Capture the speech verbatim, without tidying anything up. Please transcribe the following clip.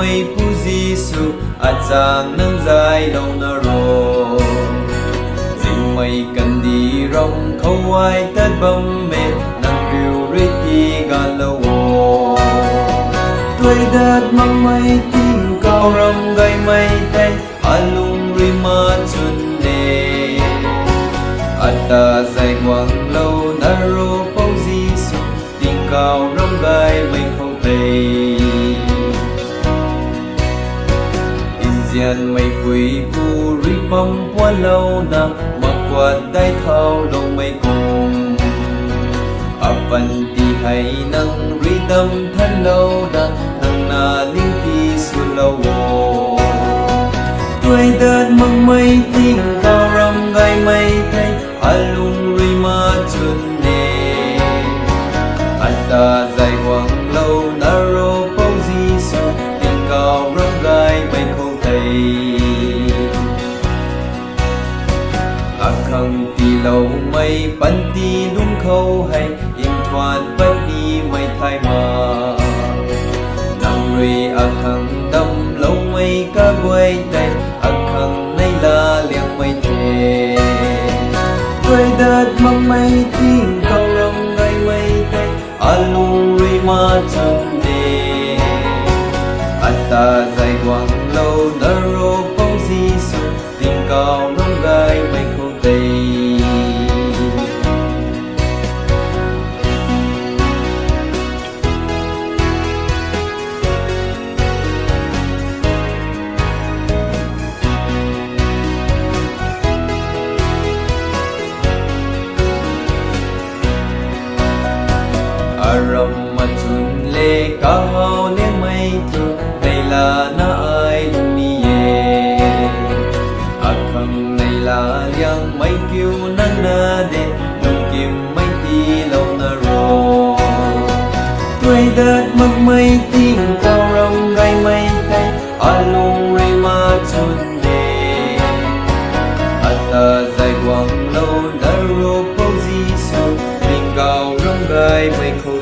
Meipu Jisu, achang nang zaylouna ro. Zingmei kandih ramv khou ai tat bam e, nang riu rui tii galou o. Tuai dat makmei tingkauh ram gaymei tei, alung rui ma chwn e. Ata zay guanglou na ro Pou Jisu, tingkauh ram gaymei khou tei. Nzianmei puipu rui pam puanlouna, makuat dai thauloumei kum. Apanty hei nang rui dam thanlouna, nang na ling ti swlou o. Tuai dat makmei tingkauh ram gaymei tei, alung rui ma chwn e. Ata zay guanglou na ro Pou Jisu, tingkauh ram gaymei khou tei. Akhang tiiloumei panty lungc khou hei, nthuan patnimei thay ma. Nang rui akhang damloumei kaguay tei, akhang neihla liangmei the. Tuai dat makmei tingkauh ram gaymei tei, alung rui ma chwn e. Ata zay guanglou na ro Pou Jisu, tingkauh ram gaymei khou tei. Aram machwn le kahaw liangmei thu, neihla na ai lungni e. Akhang neihla liangmei kiu nang na de, lungkimmei tiilou na ro. Tuai dat makmei tingkauh ram gaymei tei, alung rui ma chwn e. Ata zay guanglou na ro Pou Jisu, tingkauh ram gaymei khou